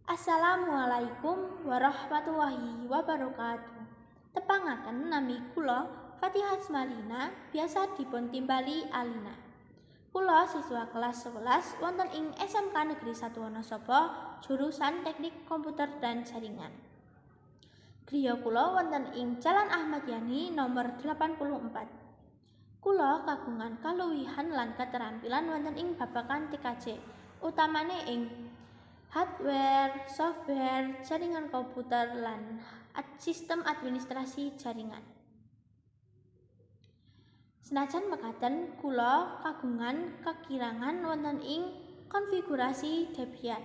Assalamualaikum warahmatullahi wabarakatuh. Tepangaken, nami kula Fatihah Asmalina, biasa dipun timbali Alina. Kula siswa kelas 11 wonten ing SMK Negeri 1 Wonosobo, jurusan Teknik Komputer dan Jaringan. Griya kula wonten ing Jalan Ahmad Yani nomor 84. Kula kagungan kaluwihan lan keterampilan wonten ing babagan TKJ, utamane ing hardware, software, jaringan komputer, lan sistem administrasi jaringan. Senajan mekaten, kula kagungan kakirangan wonten ing konfigurasi Debian.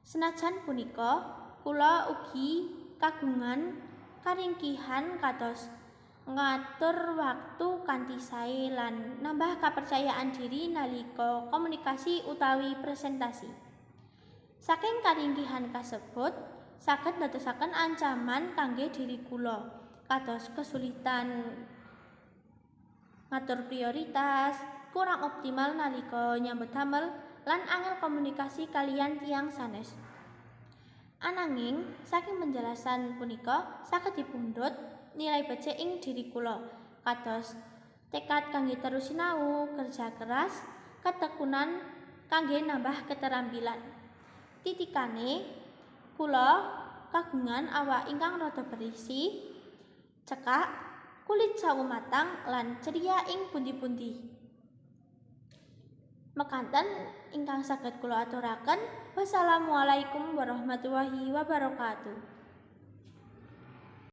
Senajan punika, kula ugi kagungan karingkihan kados ngatur waktu kanthi sae lan nambah kapercayaan diri nalika komunikasi utawi presentasi. Saking karingkihan kasebut saged ndadosaken ancaman kangge diri kula, kados kesulitan ngatur prioritas, kurang optimal nalika nyambut damel, lan angel komunikasi kaliyan tiyang sanes. Ananging saking penjelasan punika saged dipundhut nilai becik ing diri kula, kados tekad kangge terus sinau, kerja keras, ketekunan kangge nambah keterampilan. Titikane, kula kagungan awak ingkang rada berisi, cekak, kulit sawu matang, lan ceria ing pundi-pundi. Mekaten ingkang saged kula aturaken. Wassalamualaikum warahmatullahi wabarakatuh.